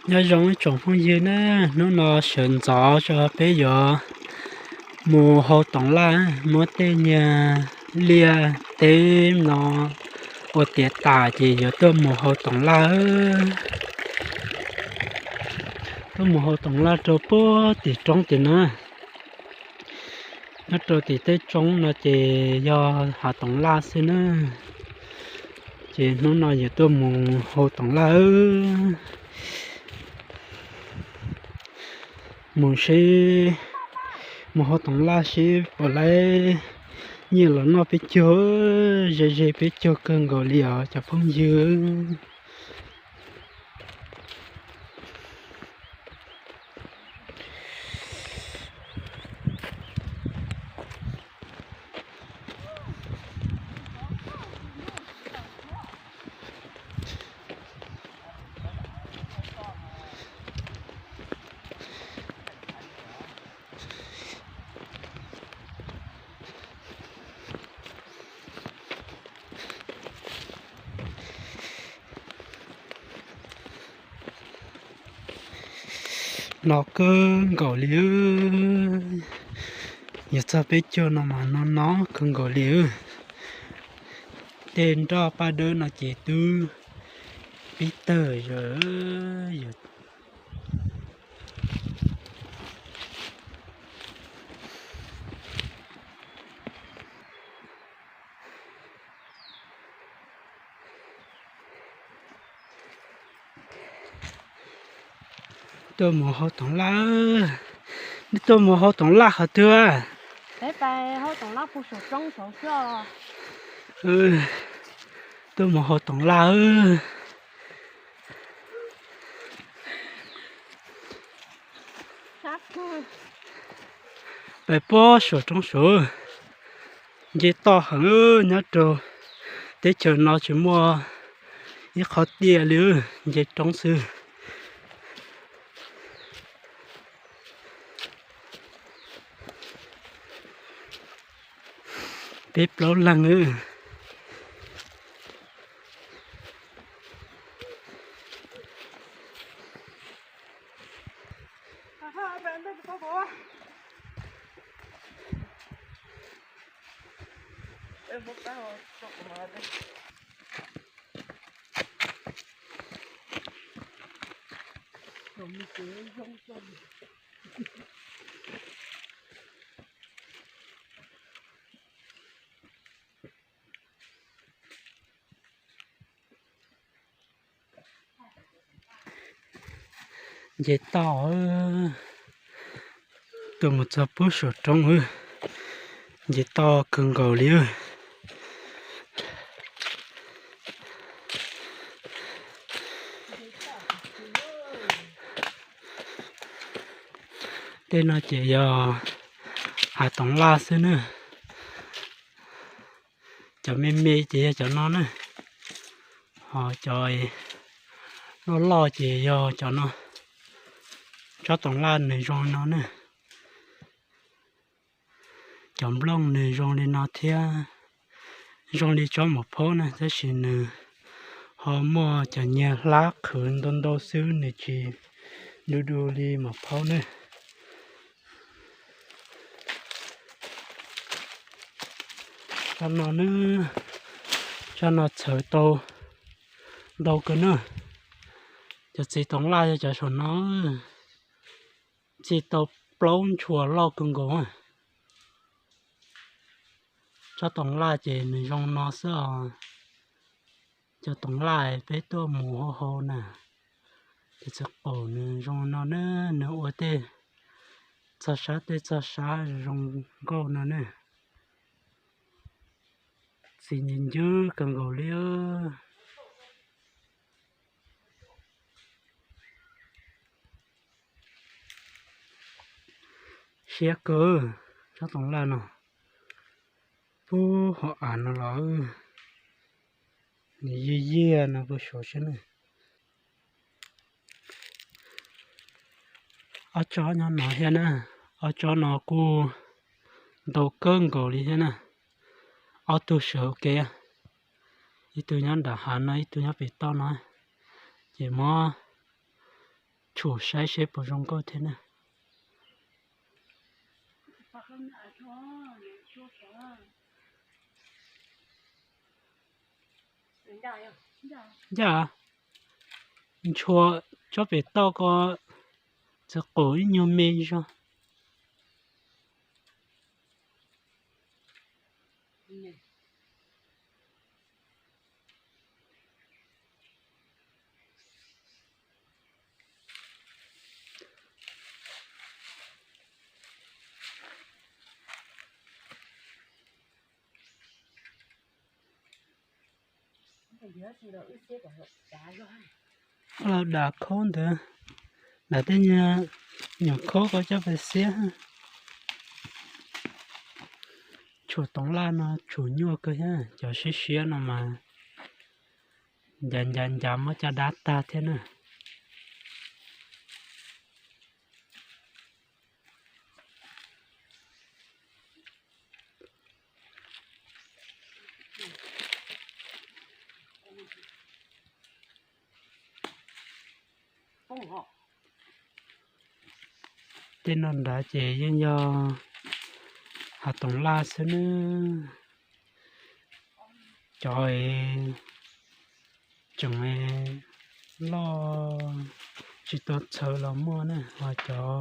Nyob zoo ib tsoom phooj ywg na, hnub no sawv ntxov tso peb yuav mus hau toov laj, muab tej niag liaj teb no ua tiav tas ces yuav tuaj mus hau toov laj. Tuaj mus hau toov laj rau puag tim roob tim no. Nyob rau tim tej roob no ces yog hav toov laj xwb na. Ces hnub no yuav tuaj mus hau toov laj. Mus seb, mus hau toov laj seb puas laib nyiaj los noj peb caug, ze ze peb caug kawg nkaus li os cov phooj ywg. No kawg nkaus li, yog txog peb caug no mas no no kawg nkaus li. Tej nroj paj dawb no ces twb pib tawg os. Tuaj mus hau toov laj, nej tuaj mus hau toov laj qhov twg? Tuaj mus hau toov laj. Pais puag saum roob saud, nce toj heev, nyob rau teb chaws no tsis muaj ib qho tiaj li, nce roob xwb. Peb plaub leeg. Nce toj, tuaj mus txog puag saum roob, nce toj kawg nkaus li. Tej no ces yog hav toov laj xwb na. Cov me me ces yog cov no na, ho cov loj loj ces yog cov no. Tsob toov laj nws zoo li no na. Cov nplooj nws zoo li no thiab, zoo li tsob mov phaub na, tab sis nws ho muaj cov niag hlab qhwv ntau ntau xwb, nws tsis du du li mov phaub na. Tsob no na, tsob no txhawv tau ntau kawg na. Cov txiv toov laj yog cov saum no, txi tau plaub ntshua loj kawg nkaus. Tsob toov laj ces nws zoo no xwb os. Cov toov laj peb tuaj mus hau hau na, ces txiv qaum nws zoo no na, nws ua tej txog sab tej txog sab zoo nkauj no ne. Txi ncw ncwb kawg nkaus li. Siab kawg, tsob toov laj no. Pub hauv av no los, nws yiag yiag no puag saud sab na. Ob tsob nyob no thiab na, ob tsob no kuj ntau kawg nkaus li thiab na. Ob tug sawv ua ke, ib tug nyob nram hav no, ib tug nyob pem toj no, ces muab pum saib seb puas zoo nkauj thiab na. Ncaj, ntshua tsob pem toj ko txawm qus ib nyuag me zog. Los dam khaub ntawd, dam tej nyuag khaub ko coj pais xiab. Tshuam toov laj no tshuam nyuaj kawg thiab, cov siab siab no mas ncav ncav ncav muab caj dab tag thiab na. Tej no nrad ces yeej yog hav toov laj xwb nawb. Cov es tseem loj tsis tau txhawv los muaj na, ho cov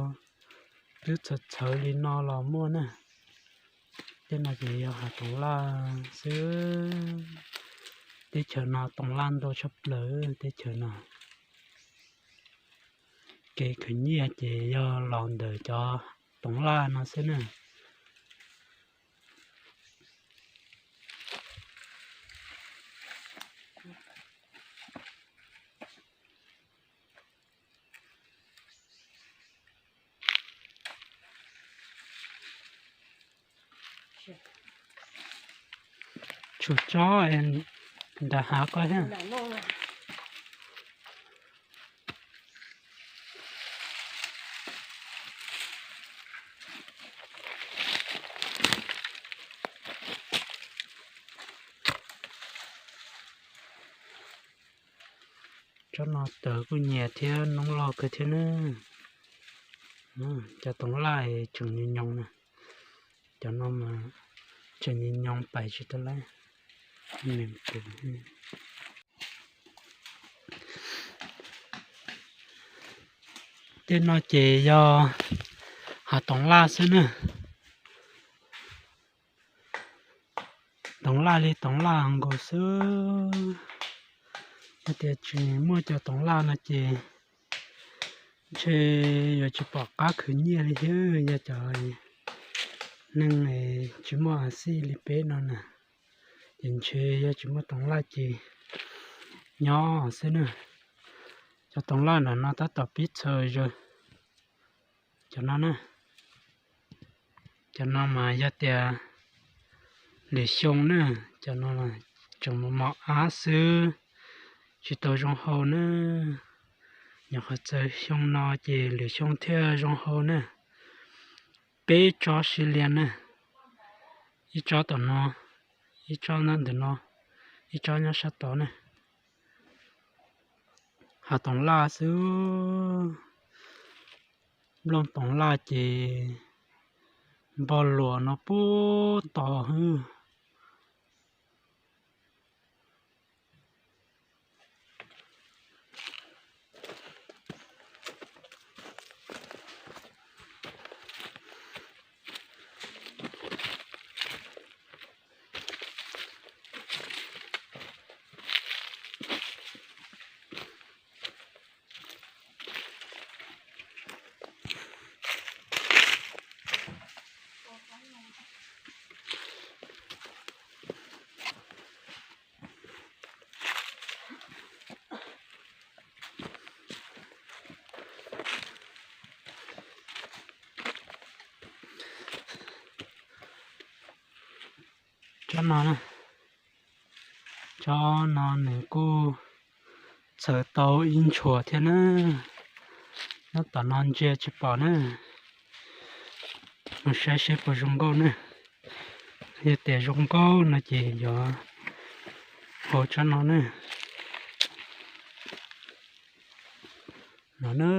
twb txhawv txhawv li no los muaj na. Tej no ces yog hav toov laj xwb. Teb chaws no toov laj ntau tshaj plaws teb chaws no. Kev khwv nyiaj ces yog los ntawm cov toov laj no xwb na. Tshuam tsob nram hav ko thiab. Tsob no tawv kuj nyias thiab noob loj kawg thiab na. Cov toov laj tseem nyoos nyoos na, cov no mas tseem nyoos nyoos pais tsis tau lawm. Tej no ces yog hav toov laj xwb na. Toov laj li toov laj nkaus xwb. Yog tias tsis muaj cov toov laj no ces ntshe yuav tsis pom qab khwv nyiaj li thiab. Yog cov neeg tsis muaj a xij li peb no na, ces ntshe yog tsis muaj toov laj ces nyob xwb na. Cov toov laj ntawm no tab tom pib txhaws zaws. Cov no na, cov no mas yog tias lwm xyoo na, cov no tseem mos mos ab xwb, tsis tau zoo hau na. Nyuam qhuav txawm xyoo no ces lwm xyoo thiaj zoo hau na. Peb tsob sib lias na, ib tsob tom no, ib tsob nyob ntawm no, ib tsob nyob sab tod na. Hav toov laj xwb, nplooj toov laj ces npog luas no puag tod hwb. Tsob no, tsob no nws kuj txhawv tau ib ntshuas thiab na. Nyob tom no ntsia tsis pom na. Mus saib seb puas zoo nkauj na. Yog tias zoo nkauj no ces yuav hau tsob no na. No na.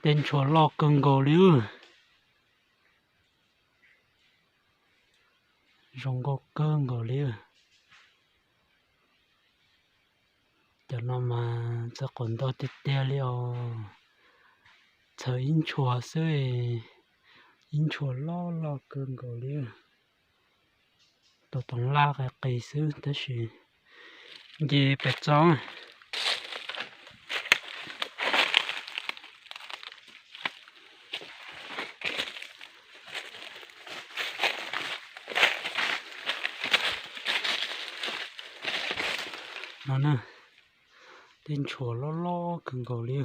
Tej ntshua loj kawg nkaus li. Zoo nkauj kawg nkaus li. Cov no mas txog qhov ntau tiag tiag li os. Txhawv ib ntshua xwb, ib ntshua loj loj kawg nkaus li. Tus toov laj qis qis xwb tab sis nce pes txob. No na, tej ntshua loj loj kawg nkaus li.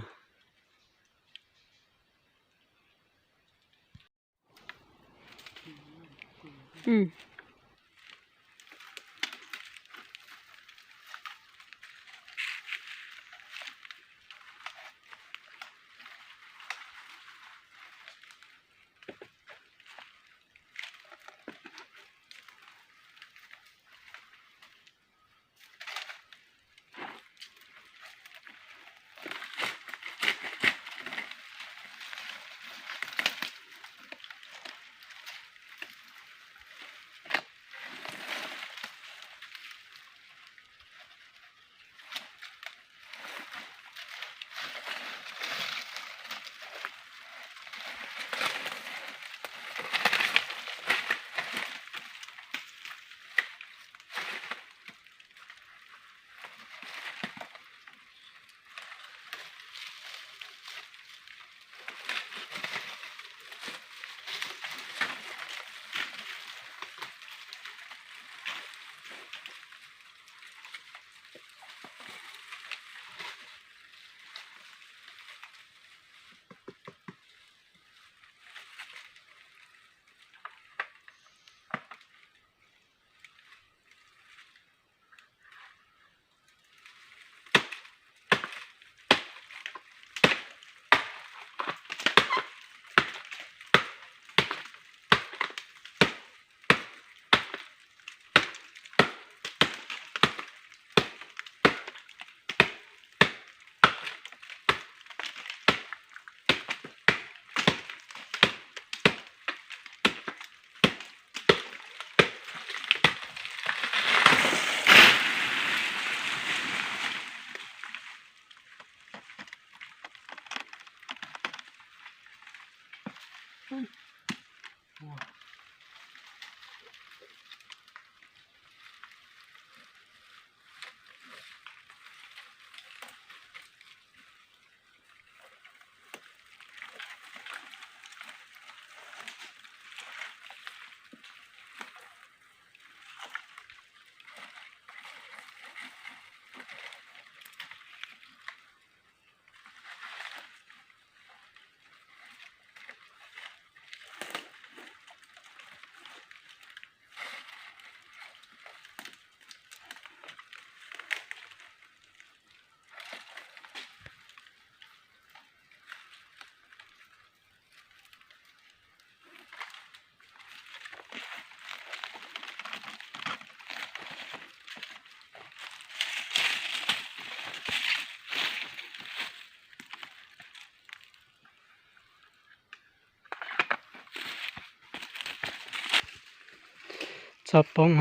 Txhob poob,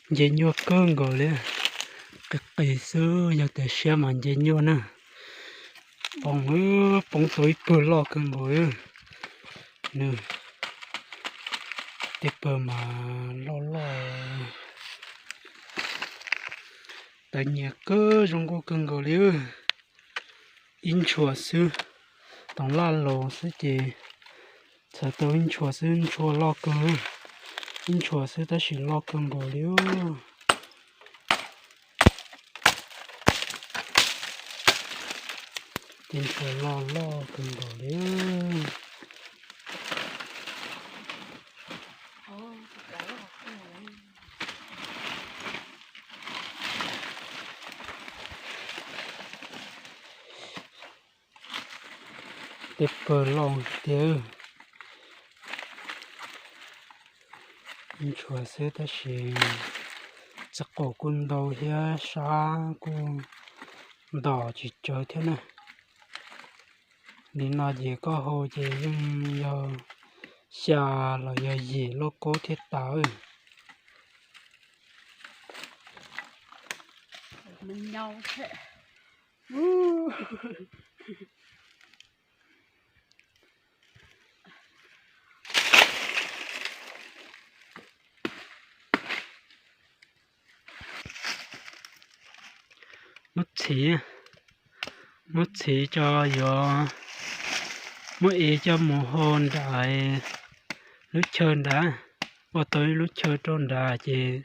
nce nyuaj kawg nkaus li. Qis qis xwb, yog tias siab mas nce nyuaj na. Poob, poob tau ib pawg loj kawg nkaus. Nws, tej pawg mas loj loj. Tawv nyias kawg, zoo nkauj kawg nkaus li. Ib ntshua xwb, toov laj los xwb ces txhawv tau ib ntshua xwb, ntshua loj kawg. Ib ntshua xwb tab sis loj kawg nkaus li. Ces ntshua loj loj kawg nkaus li. Tej pawg loj tiag. Ntshua xwb tab sis txiv qaum kuj ntau thiab sab kuj ntom tsis tsawg thiab na. Li no ces koj hau ces yeej yog xya los yog yim lauj kaub thiaj tau. Muab txhiv, muab txhiv tso, yuav muab ev coj mus hau nram lub chaw nrad, ua tau ib lub chaw rau nrad ces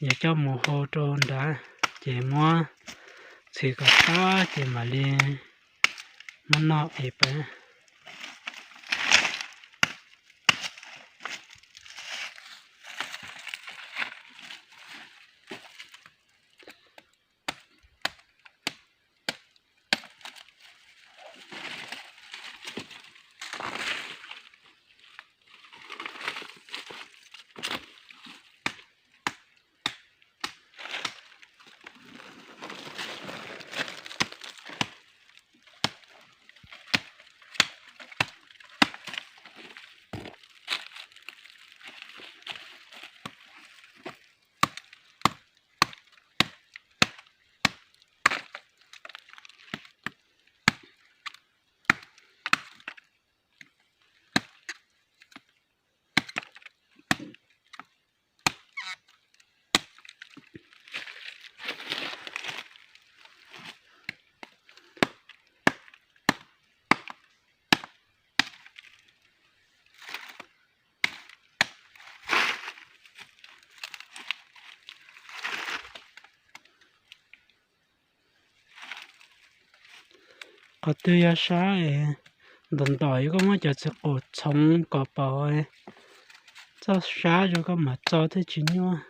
yuav coj mus hau rau nrad, ces muab txhiv kom tag ces mam li muab noj ev pab. Qhov twg yog sab es ntaus ntaus, yog koj muab cov txiv qaum txhoov kom pom txoj sab zoo koj mam txo thiaj tsis nyuaj.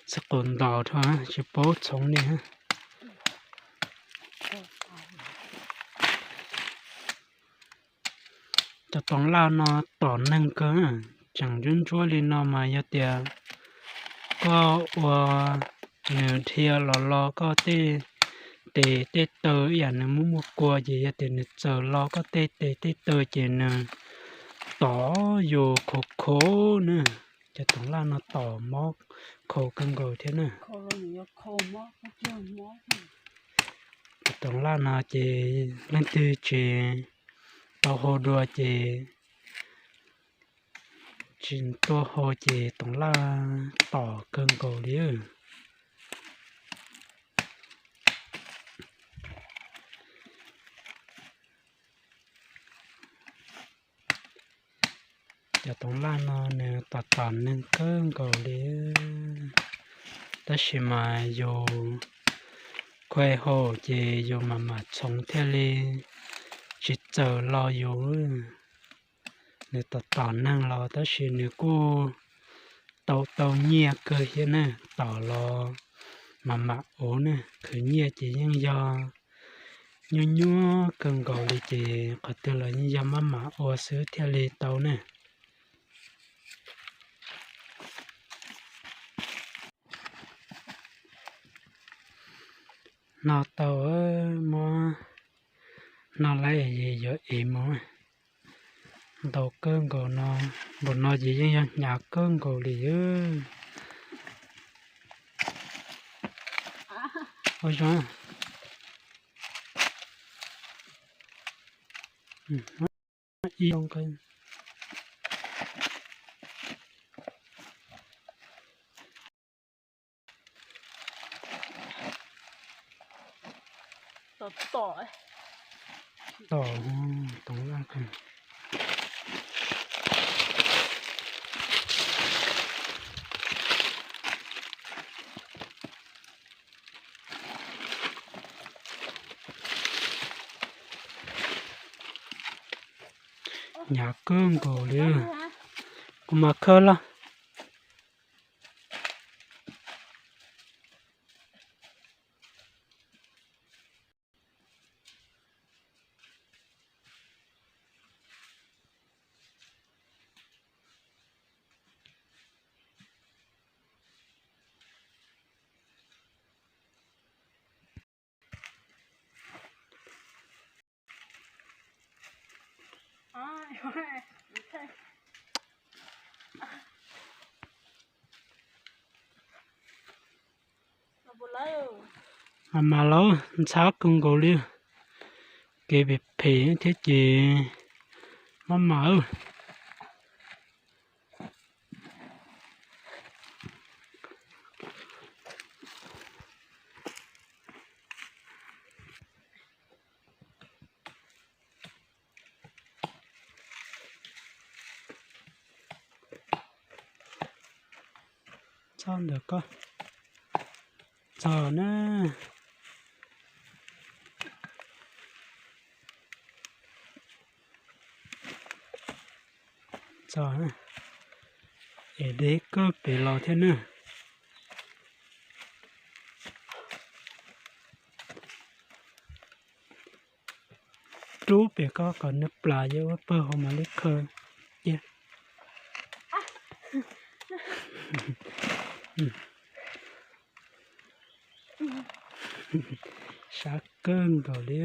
Txiv qaum ntaus dhau tsis paub txhoov li. Cov toov laj no tom neeg kawg, tseem ntsuab ntsuab li no mas yog tias koj ua nws dhia los los koj tej tes tej taw ib yam nws muaj muaj kua ces yog tias nws txawm los koj tej tes tej taw ces nws tom yus khov khov na. Cov toov laj no tom mob khov kawg nkaus thiab na. Cov toov laj no ces leej twg tsis tau hau dua ces tsis tuaj hau ces toov laj tom kawg nkaus li. Cov toov laj no nws tom tom neeg kawg nkaus li, tab sis mas yus khuai hau ces yus mam mam txhoov thiaj li tsis txawm los yus. Nws tom tom neeg los tab sis nws kuj tau tau nyiaj kawg thiab ne, tom los mam mam ua ne, khwv nyiaj ces yeej yog nyuaj nyuaj kawg nkaus li ces qhov twg los yeej yog maj mam ua xwb thiaj li tau ne. No tau, muab no lawm yuav ev mus. Ntau kawg nkaus no, npaum no ces yeej yog hnyav kawg nkaus li. Ua zoo. Tom, tom. Hnyav kawg nkaus li. Kuv mam khawb los. Mas mas lauj, ntxhab kawg nkaus li, kev phem phem thiab ces maj mam. Txog ntawm ko, txog na. Txog, es deb kawg pem los thiab na. Rub pem ko kom nws plam, yog ua pawg hauv mam li khaws cia. Sab kawg nkaus li.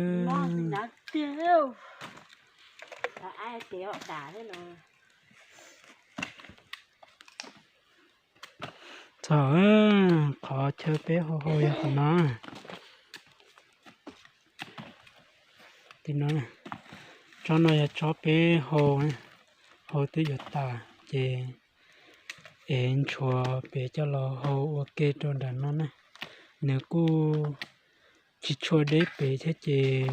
Txog, qhov chaw peb hau hau yog qhov no. Tim no, tsob no yog tsob peb hau, hau twb yuav tas ces ev ntshuas pem coj los hau ua ke rau nram no na. Nws kuj tsis tshua deb pem thiab ces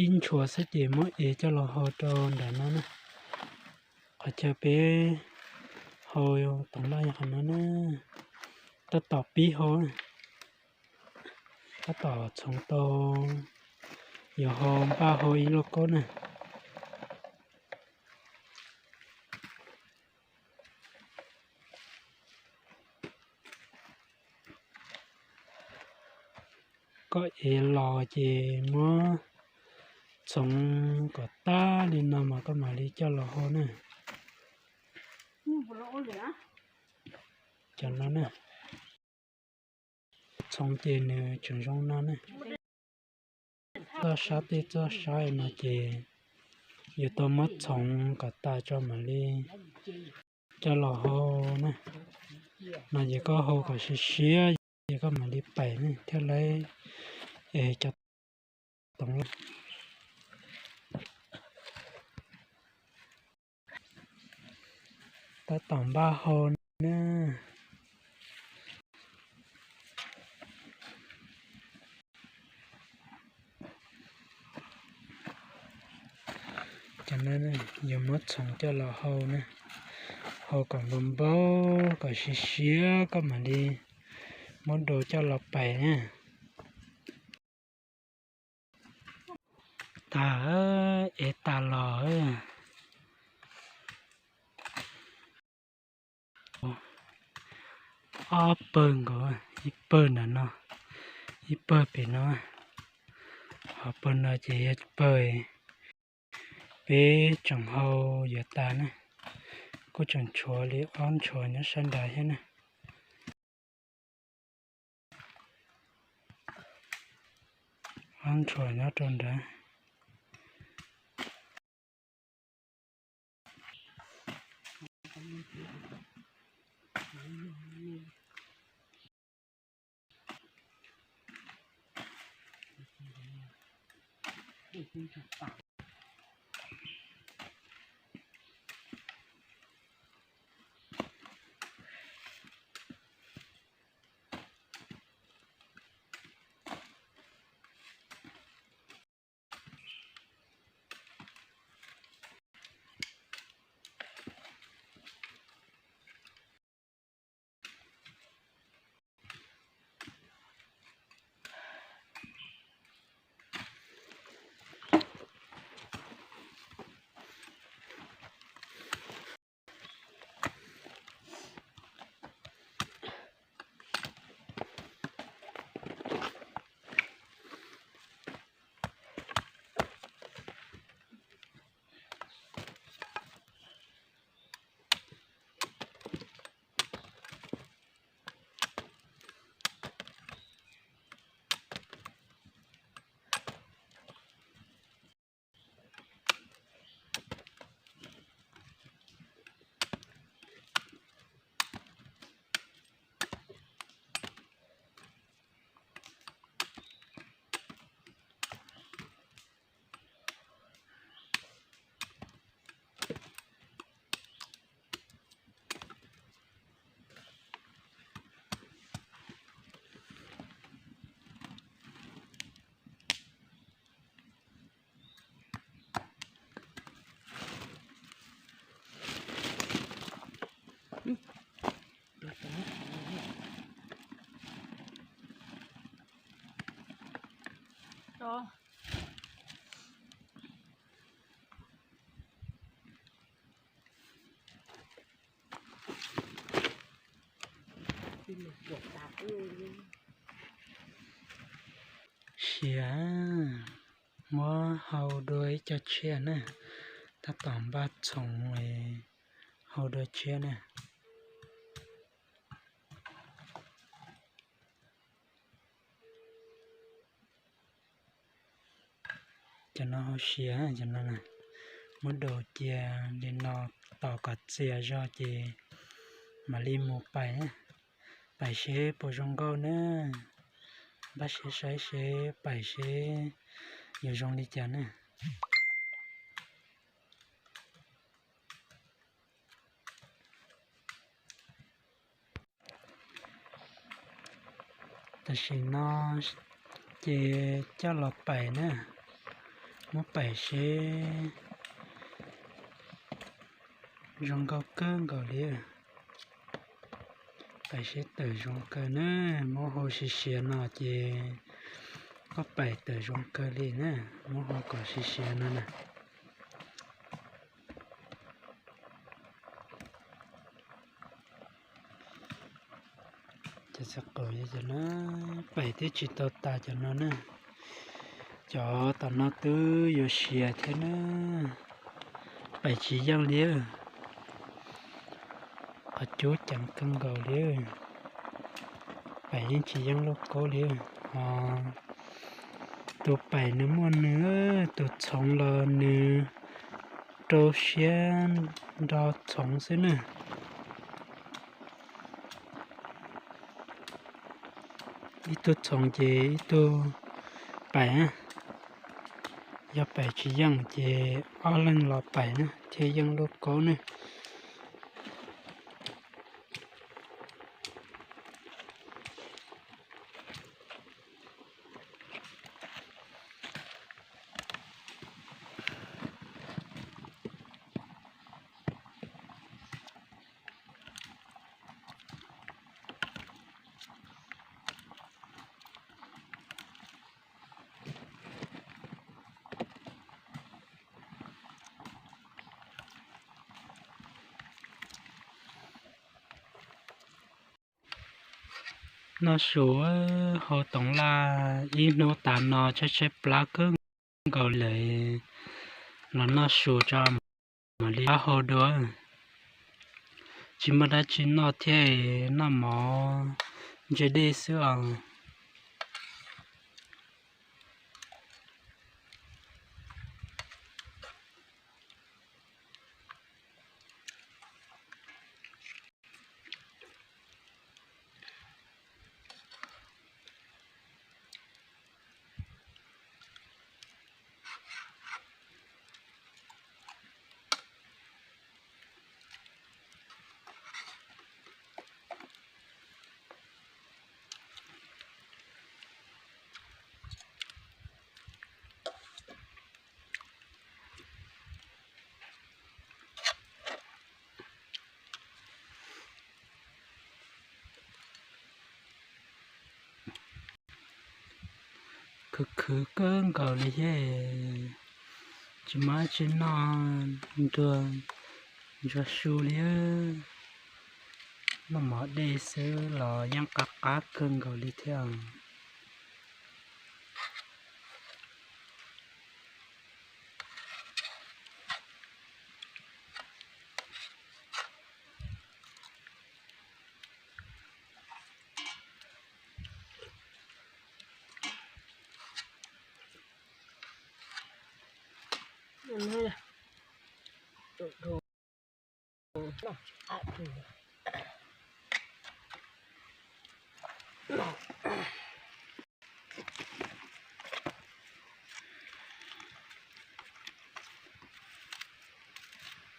ib ntshuas xwb ces muab ev coj los hau rau nram no na. Qhov chaw peb hau toov loj yog qhov no na. Tab tom pib hau, tab tom txhoov tau, yuav hau npaj hau ib lauj kaub na. Koj ev los ces muab txhoov kom tag li no mas koj mam li coj los hau na. Cov no na, txhoov ces nws tseem zoo no na. Txoj sab tej txoj sab no ces yuav tau muab txhoov kom tas tso mam li coj los hau na. No ces koj hau kom siav siav ces koj mam li pais na thiaj li es cov toov loj. Tab tom npaj hau na. Cov no yuav muab txhoov coj los hau na, hau kom npau npau kom siav siav koj mam li muab dua coj los pais na. Tas, ev tas los. Ob pawg nkaus, ib pawg ntawm no, ib pawg pem no, ho pawg no ces yog pawg peb tseem hau yuav tas na, kuj tseem tshuav li ob ntshuas nyob sab nrad thiab na. Ob ntshuas nyob rau nrad. Siav, muab hau dua ib co tshiab na, tab tom npaj txhoov hau dua tshiab na. Cov no hau siav, cov no muab daus cia li no tos kom txias zog ces mam li mus pais. Pais seb puas zoo nkauj na. Npaj siab saib seb pais seb yuav zoo li cas na. Tam sim no ces coj los pais na, muab pais seb zoo nkauj kawg nkaus li. Pais seb tawm zoo kawg na, muab hau siav siav no ces koj pais tawm zoo kawg li na, muab hau kom siav siav no na. Cov xav qus yog cov no, pais twb tsis tau tas cov no na. Cov tom no twb yuav siav thiab na, pais tsis yeej li. Qhov cub ceev kawg nkaus li, pais yeej tsis yeej lub kaub li. Ho tus pais nws muaj nws, tus txhoov los nws rau siab nrog txhoov xwb na. Ib tug txhoov ces ib tug pais, yog pais tsis yeej ces ob leeg los pais na thiaj yeej lub kaub ne. Noj su, hau toov laj ib hnub tas no tshaib tshaib plab kawg nkaus li, los noj su tso mam li hau dua. Tsis muaj dab tsi noj thiab, noj mov ntse dej xwb os. Khwv khwv kawg nkaus li thiab, tsis muaj dab tsi noj, nrog ntsuag su li. Noj mov dej xwb los yeej qab qab kawg nkaus li thiab.